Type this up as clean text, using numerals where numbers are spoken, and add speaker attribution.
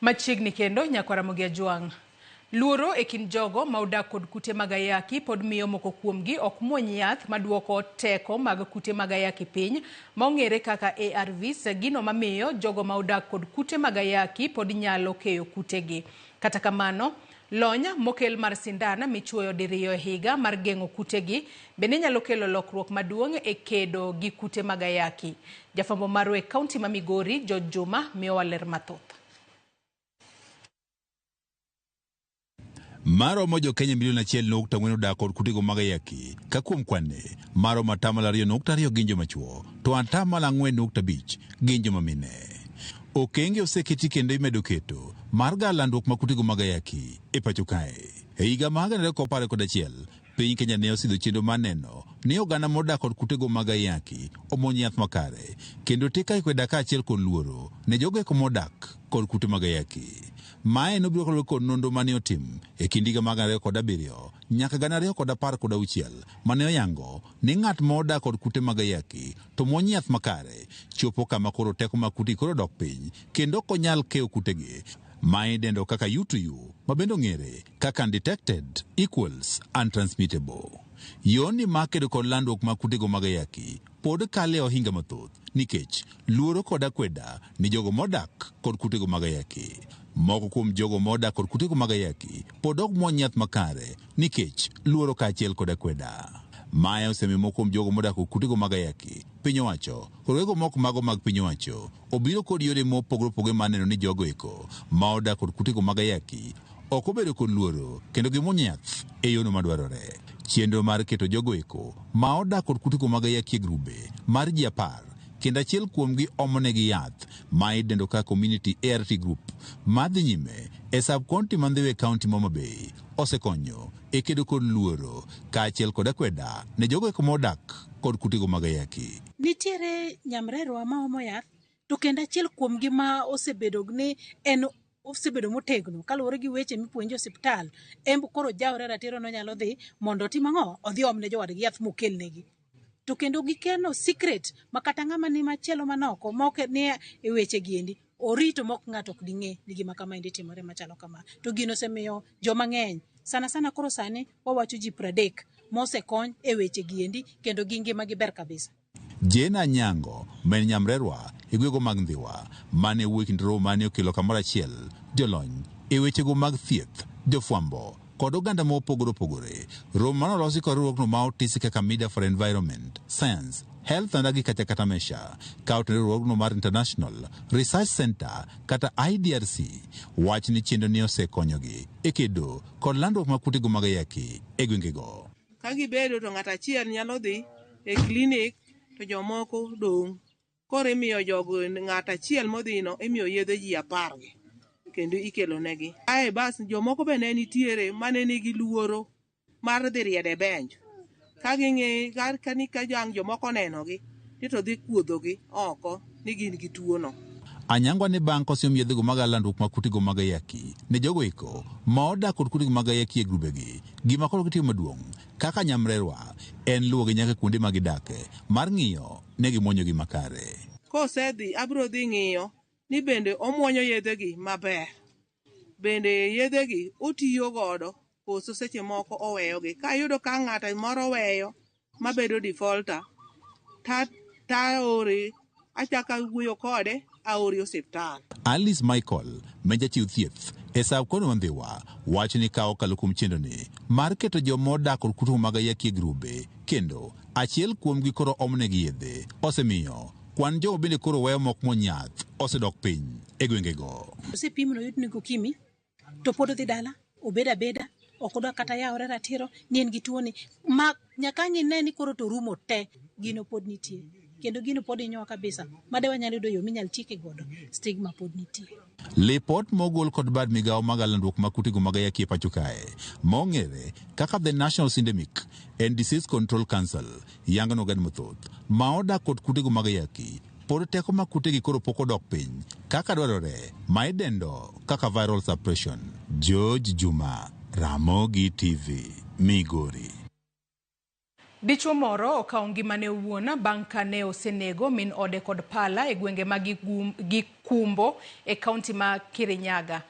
Speaker 1: Machiegni kendo nyakwar Ramogi Ajwang'. Luoro e kind jogo ma odak kod kute mag ayaki pod miyo moko kuomgi ok muony yath maduoko teko mag kute mag ayaki piny ma ong'ere kaka ARVs, gino mamiyo jogo ma odak kod kute mag ayaki pod nyalo keyo kutegi. Kata kamano, lony mokel mar sindan michuoyo diriyo e higa mar geng'o kutegi bende nyalo kelo lokruok maduong' e kedo gi kute mag ayaki. Jafwambo marwa e kaunti ma Migori, George Juma, miyowa ler mathoth.
Speaker 2: Maromo jo-Kenya milion 1.4 odak kod kutego mag ayaki, ka kuom kwan-ni, maromo 2.2% gin joma chwo, to 4.5% gin joma mine. Okenge oseketi kendo imedo keto mar galo landruok mag kutego mag ayaki e pacho kae. E higa mar 2011, piny Kenya ne osidho chenro mar neno ni oganda modak kod kutego mag ayaki omonj yath makare kendo tika ikweda kaachiel kod luoro ne jogo eko modak kod kute mag ayaki. Mae nobiro kaluwore kod nonro mane otim e kind higa mar 2007 nyaka 2016 mane oyango ni ng'at ma odak kod kute mag ayaki to muony yath makare chopo kama koro teko mag kutegi koro dok piny kendo ok onyal keyo kutegi ma idendo kaka U2U ma bende ong'ere kaka undetected equals untransmittable. Yorni mar kedo kod landruok mag kutego mag ayaki pod kalo e ohinga mathoth nikech luoro kod akweda ni jogo modak kod kutego mag ayaki. Moko kuom jogo modak kod kutego mag ayaki pod ok muony yath makare nikech luoro kaachiel kod akweda. Mae osemiyo moko kuom jogo modak kod kutego mag ayaki, piny owacho kod wego moko mago mag piny owacho obiro kod yore mopogore opogore mar neno ni jogo eko ma odak kod kutego mag ayaki ok obedo kod luoro kendo gimuony yath e yono madwarore. Chenro mar keto jogo eko ma odak kod kutego mag ayaki e grube mar ji 10 kendo achiel kuomgi omonegi yath ma idendo kaka Community ART Group madhi nyime e sub-county ma Ndhiwa e kaunti ma Homa Bay osekonyo e kedo kod luoro kaachiel kod akweda ne jogo eko modak kod kutego mag ayaki.
Speaker 3: Nitiere nyamrerwa ma omo yath to kendo achiel kuomgi ma osebedo ni en osebedo motegno kaluwore gi weche mipuonjo e osiptal en koro jawre ratiro nonyalo dhi mondo otim ang'o odhi oomne jowadgi yath mokelnegi to kendo gikeno secret ma kata ng'ama ni machielo manoko mok ni e weche giendi orito mok ng'ato ok ding'e ni gima kama endi timore machalo kama to gino osemiyo joma ng'eny sana sana koro sani wawacho ji 30 mosekony e weche giendi kendo gi ngima gi ber kabisa.
Speaker 2: Jane Anyango ma en nyamrerwa e gwego mag Ndhiwa mane wuoyo e kind romo mane okelo kamoro achiel jolony e wechego mag thieth, jofwambo kod oganda mopogore opogore. Romo mane olosi kod riwruogno ma otisi kaka Media for Environment, Science, Health and Agriculture kata MESHA ka otenore riwruogno mar International Research Center kata IDRC wach ni chenro ni osekonyogi e kedo kod landruok mag kutego mag ayaki e gwengego.
Speaker 4: Ka gibedo to ng'ato achiel nyalo dhi e klinik to jomoko dong'. Koro imiyo jogo ng'ato achiel modhino imiyo yedhe ji 10 gi kendo ikelo negi. Ae bas jomoko be ne nitiere mane nigi luoro mar dhi riedo e bench. Ka ging'e ka ni ka ang' jomoko onenogi ni to dhi kuodhogi oko ni gin gi tuono.
Speaker 2: Anyangwa ni bang' koseom yedhego mag landruok mag kutego mag ayaki ne jogo eko ma odak kod kutego mag ayaki e grubegi, gima koro gitimo maduong' kaka nyamrerwa en luwogi nyaka kuonde ma gidake mar ng'iyo ne gimuonyogi makare.
Speaker 4: Kosedhi abiro dhi ng'iyo ni bende omuonyo yedhegi maber, bende yedhegi otiyo godo koso seche moko oweyogi. Ka ayudo ka ng'ato moro weyo mabedo defaulter taore achako awuoyo kode aore osiptal.
Speaker 2: Alice Michael ma jachiw thieth e sub county ma Ndhiwa wacho ni ka okalo kuom chenroni mar keto joma odak kod kute mag ayaki e grube kendo achiel kuomgi koro omnegi yedhe osemiyo kwan jogo bende koro weyo mok muony yath osedok piny e gwengego.
Speaker 3: Osepim noyud ni ukimwi to pod odhi dala obed abeda ok odwa kata yawore ratiro ni en gi tuoni ma nyaka ang' ine ni koro to rumo te gino pod nitie kendo gino pod hinyowa kabisa made wanyalo yudo yo minyal tieke godo stigma pod nitie.
Speaker 2: Lipot mogol kod bad migawo mag landruok mag kutego mag ayaki e pacho kae mong'ere kaka The National Syndemic and Disease Control Council yango ni oganda mathoth ma odak kod kutego mag ayaki pod teko mag kutegi koro pok odok piny kaka dwarore ma idendo kaka viral suppression. George Juma, Ramogi TV, Migori.
Speaker 1: Dichuo moro okawo ngimane owuon bang' ka ne osenego min ode kod pala e gwenge ma Gikumbo e kaunti ma Kirinyaga.